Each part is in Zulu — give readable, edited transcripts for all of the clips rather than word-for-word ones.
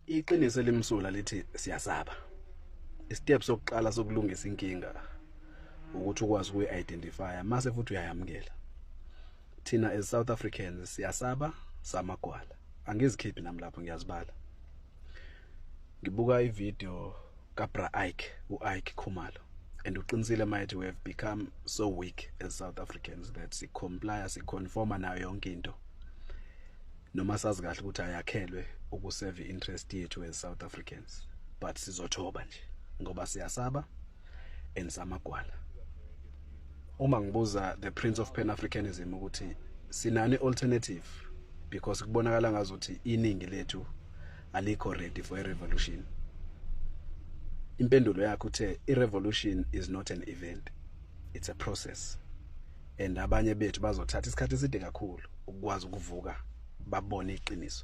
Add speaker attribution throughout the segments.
Speaker 1: Iqiniso elimsulwa lithi siyasaba. Istep sokuqala sokulungisa inkinga ukuthi ukwazi ukuyi-identifya mase futhi uyayamukela. Thina as South Africans siyasaba samagwala. Angizikhiphi nami lapho, ngiyazibala. Ngibuka ivideo kaBra Ike, uIke Khumalo, and uqinisile mayethi we have become so weak as South Africans that si-comply, si-conforma nayo yonke into, noma sazi kahle ukuthi ayakhelwe ukuserve interest yethu as South Africans, but sizothoba nje ngoba siyasaba and samagwala. Uma ngibuza the Prince of Pan Africanism ukuthi sinani alternative, because kubonakala ngazuthi iningi lethu alikho ready for a revolution, impendulo yakhe uthe i-revolution is not an event, it's a process, and abanye bethu bazothatha isikhathi eside kakhulu ukwazi ukuvuka babone iqiniso.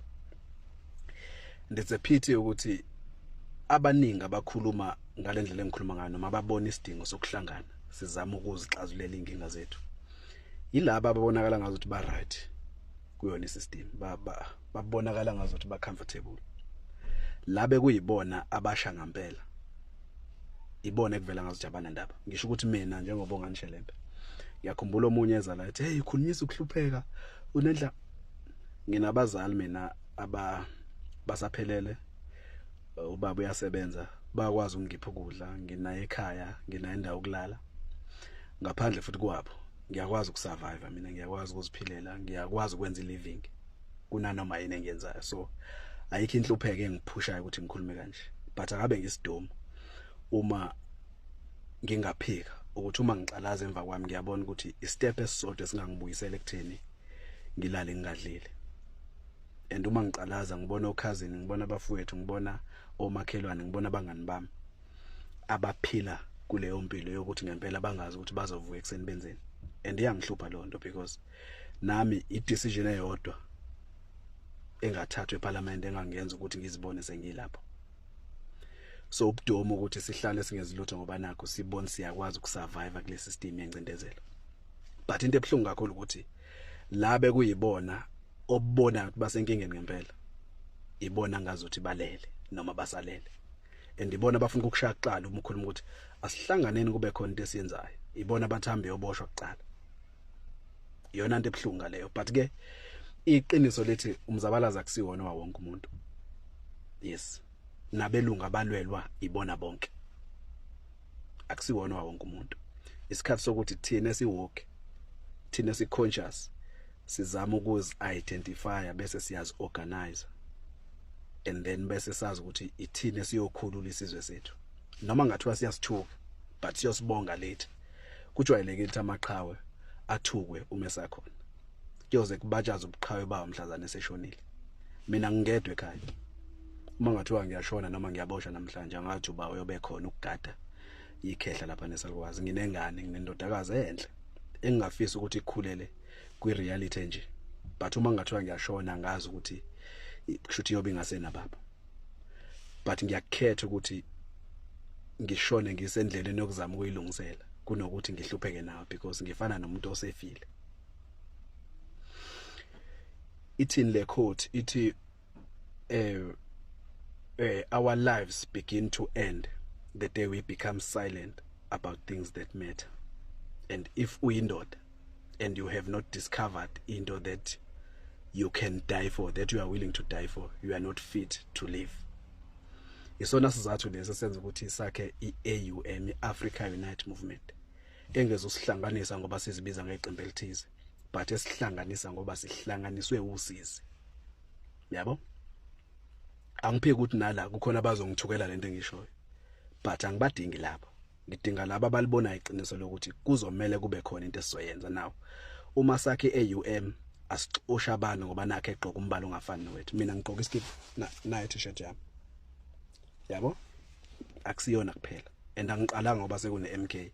Speaker 1: And it's a pity ukuthi abaningi abakhuluma ngalendlela engikhuluma ngayo noma babona isidingo sokuhlangana sizama ukuzixazulela inkinga zethu yilaba ababonakala ngazuthi ba right kuyona isystem, babonakala ngazuthi ba comfortable. Labe kuyibona abasha ngempela, ibona ekuvela ngazuthi abanandaba. Ngisho ukuthi mina njengoba onganishelembe, ngiyakhumbula omunye eza la ethi, "Hey, ukhulunyisa ukuhlupheka, unendla." Nginabazali mina aba basaphelele, ubaba uyasebenza, bayakwazi ukungipha ukudla, nginaye ekhaya, nginayo indawo yokulala. Ngaphandle futhi kwabo ngiyakwazi ukusurvive mina, ngiyakwazi ukuziphilela, ngiyakwazi ukwenza i-living kunanoma yini engiyenzayo. So ayikho inhlupheko engiphushayo ukuthi ngikhulume kanje, but akabe ngisidomu uma ngingaphika ukuthi uma ngiqalaza emva kwami ngiyabona ukuthi istep esisodwa esingangibuyisela ekutheni ngilale ngingadlile. And uma ngiqalaza ngibona okhazini, ngibona abafowethu, ngibona omakhelwane, ngibona abangani bami abaphila kuleyo mpilo yokuthi ngempela bangazi ukuthi bazovuka ekuseni benzeni, and iyangihlupha leyo nto because nami i-decision eyodwa engathathwa eParliament engangenza ukuthi ngizibone sengilapho. So ubudomo ukuthi sihlale singenzi lutho ngoba nakho sibone siyakwazi ukusurvive kule system yencindezelo. But into ebuhlungu kakhulu ukuthi la bekuyibona obona ukuthi basenkingeni ngempela, ibona ngazuthi balele noma basalele, and ibona bafuna ukukushaya kuqala uma ukhuluma ukuthi asihlanganeni kube khona into esiyenzayo. Ibona bathambe yoboshwa kuqala. Iyona into ebuhlungu ngaleyo. But ke iqiniso lithi umzabalazo akusiwona wa wonke umuntu. Yes, nabelungu abalwelwa ibona bonke, akusiwona wa wonke umuntu. Isikhathi sokuthi thina esiwoke, thina si-conscious, sizama ukuzi-identify bese siyazi-organize and then bese sazi ukuthi ithina esiyokhulula isizwe sethu, noma ngathiwa siyasithuka, but siyosibonga later. Kujwayelekile ukuthi amaqhawe athukwe uma esakhona, kuyoze kubatshaze ubuqhawe bawo mhlazane eseshonile. Mina ngingedwa ekhaya, uma ngathiwa ngiyashona noma ngiyaboshwa namhlanje, angathi uba uyobe khona ukugada ikhehla lapha nesalukwazi. Nginengane, nginendodakazi enhle engingafisa ukuthi ikhulele kwi-reality nje, but uma ngathiwa ngiyashona ngazi ukuthi kushuthi iyobe ingasenababa. But ngiyakhetha ukuthi ngishone ngisendleleni yokuzama ukuyilungisela kunokuthi ngihlupheke nayo, because ngifana nomuntu osefile. Ithini le quote? Ithi "Our lives begin to end the day we become silent about things that matter." And if uyindoda and you have not discovered into that you can die for, that you are willing to die for, you are not fit to live. Isona sizathu lesi senza ukuthi sakhe iAUM, iAfrica Unite Movement, engezosihlanganisa ngoba sizibiza ngeqembu elithize, but esihlanganisa ngoba sihlanganiswe usizi, yabo. Angiphiki ukuthi nala kukhona abazongithukela lento engishoyo, but angibadingi lapho. Ngidinga laba abalibona iqiniso lokuthi kuzomela kube khona into esizoyenza. Now uma sakhe AUM, asixosha abantu ngoba nakhe egqoka umbala ongafani nowethu. Mina ngigqoka iskipa nayo t-shirt yami, yabo, akusiyona kuphela, and angiqalanga ngoba sekune MK,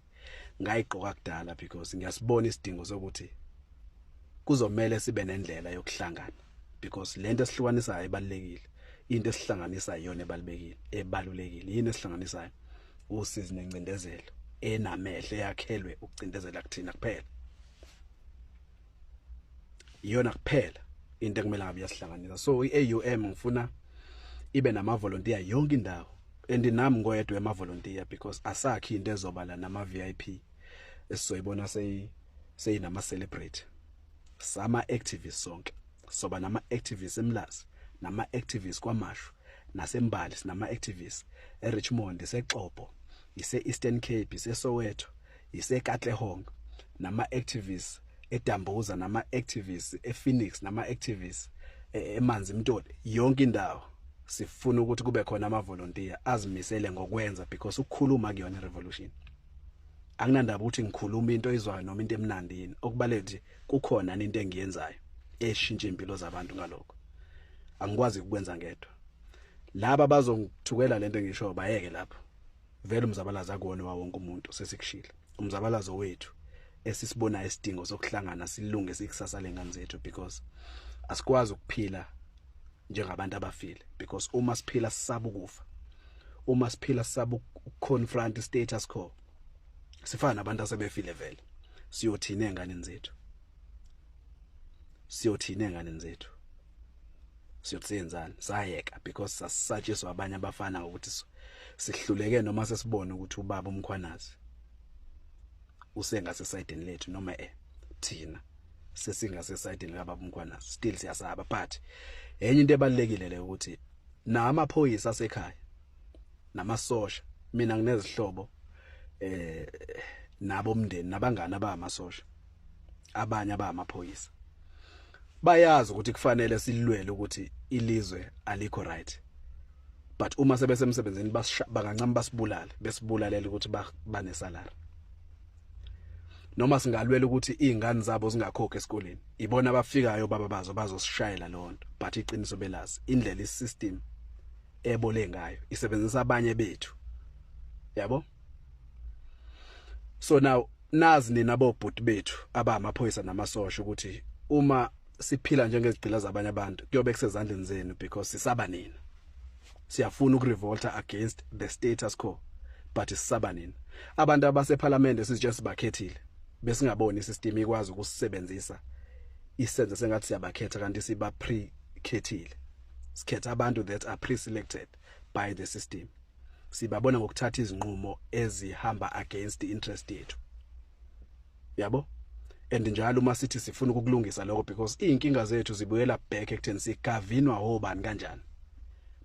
Speaker 1: ngayigqoka kudala because ngiyasibona isidingo sokuthi kuzomela sibe nendlela yokuhlangana, because lento esihlukanisayo ibalekile, into esihlanganisayo iyona ebalulekile. Yini esihlanganisayo? Usizi nencindezelo enamehlo eyakhelwe ukucindezela kuthina kuphela. Iyona kuphela into ekumele ngabe iyasihlanganisa. So iAUM ngifuna Ibe nama volunteer yonke indawo, and nami ngoyedwa ema volunteer, because asakhi into ezoba la nama VIP esizoyibona seyinama celebrate. Sama activists sonke, soba nama activists eMlazi, nama activists KwaMashu naseMbali, sinama activists eRichmond, iseXobho, ise Eastern Cape, iseSoweto, iseKatlehong, nama activists eDambuza, nama activists ePhoenix, nama activists eManzimtoti, yonke indawo. Sifuna ukuthi kube khona ama volunteer azimisele ngokwenza, because ukukhuluma kuyona revolution. Akunandaba ukuthi ngikhuluma into ezwayo noma into emnandi yini, okubalulekile nje kukhona into engiyenzayo eshintsha impilo zabantu. Ngalokho angikwazi ukwenza ngedwa. Laba bazongithukela lento engisho, bayeke lapho. Vele umzabalazo akuwona wa wonke umuntu, sesikushilo. Umzabalazo wethu esisibonayo isidingo sokuhlangana silungise ikusasa lengane zethu, because asikwazi ukuphila njengabantu abafile, because uma siphila sisaba ukufa, uma siphila sisaba ukuconfront status quo, sifana nabantu asebefile vele. Siyothina enganeni zethu? Siyothina enganeni zethu? Siyotsenzani? Sayeka because sasisatshiswa abanye abafana ukuthi sihluleke, noma sesibone ukuthi ubaba uMkhwanazi usengasesayidini lethu, noma thina sesingasesayidini kababa uMkhwanazi, still siyasaba. But enye into ebalekile le ukuthi namaphoyisa asekhaya namasosha, mina nginezihlobo nabo umndeni nabangani abamasosha, abanye abamaphoyisa, bayazi ukuthi kufanele silwele ukuthi ilizwe alikho right, but uma sebesemsebenzini bangancama basibulale, besibulalela ukuthi bane salary, noma singalwela ukuthi izingane zabo zingakhokhi esikoleni, ibona abafikayo baba bazo bazosishayela leyo nto. But iqiniso belazi indlela isystem ebole ngayo, isebenzisa abanye bethu, yabo. So now nazi nina bobhuti bethu abamaphoyisa namasosha ukuthi uma siphila njengezigqila zabanye abantu, kuyobe kusezandleni zenu, because sisaba nina. Siyafuna ukurevolta against the status quo, but sisaba nina. Abantu abaseParliament sizitshela sibakhethile, besingaboni isystem ikwazi ukusebenzisa isenze sengathi siyabakhetha, kanti siba pre-khethile. Sikhetha abantu that are pre-selected by the system. Sibabona ngokuthatha izinqumo ezihamba against the interest yethu, yabo. And njalo uma sithi sifuna ukukulungisa lokho, because izinkinga zethu zibuyela back ekutheni sigavinwa obani kanjani,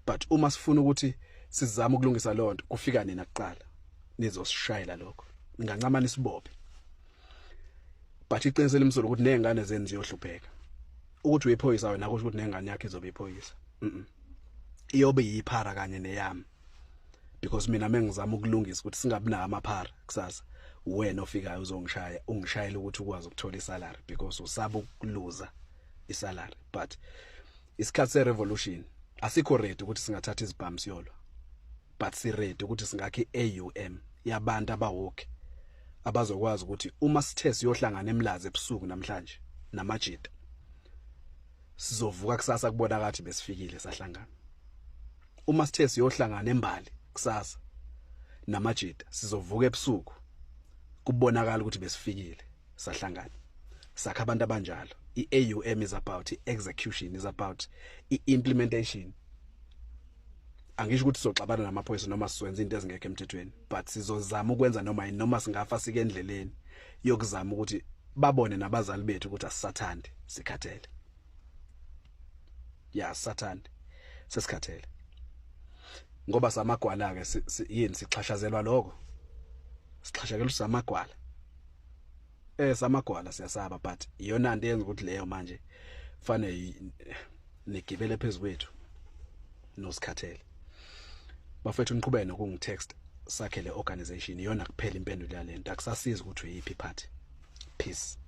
Speaker 1: but uma sifuna ukuthi sizama ukulungisa lonto, kufika nina kuqala nizosishayela lokho, ningancama nisibophe. But iqiniso elimsulwa ukuthi nezingane zenu ziyohlupheka. Ukuthi uyiphoyisa wena kusho ukuthi nengane yakhe izobe iphoyisa? Iyobe yiphara kanye neyami, because mina mengizama ukulungisa ukuthi singabi nawo amaphara kusasa, wena ofikayo uzongishaya, ungishayela ukuthi ukwazi ukuthola isalary, because usaba ukuluza isalary. But isikhathi se-revolution, asikho ready ukuthi singathatha izibhamu siyolwa, but si ready ukuthi singakhe i-AUM yabantu abawoke abazokwazi ukuthi uma sithe siyohlangana eMlazi ebusuku namhlanje namajita, sizovuka kusasa kubona kathi besifikile sahlangana. Uma sithe siyohlangana eMbali kusasa namajita, sizovuka ebusuku kubonakala ukuthi besifikile sahlangana, sakha abantu abanjalo. I-AUM is about i-execution, is about i-implementation. Angisho ukuthi sizoxabana namaphoyisa noma sizwenza into ezingekho emthethweni, but sizozama ukwenza noma yini, noma singafa sike endleleni yokuzama ukuthi babone nabazali bethu ukuthi asisathandi, sikhathele ya, sathandi, sesikhathele, ngoba samagwala ke yini, sixhashazelwa lokho, sixhashakelwa samagwala, samagwala, siyasaba. But iyona nto yenza ukuthi leyo manje fanele nigibele phezukwethu nosikhathele. Bafethu, niqhubeke nokungi-text, sakhe le organization. Iyona kuphela impendulo yalento. Akusasizi ukuthi uyiphi party. Peace.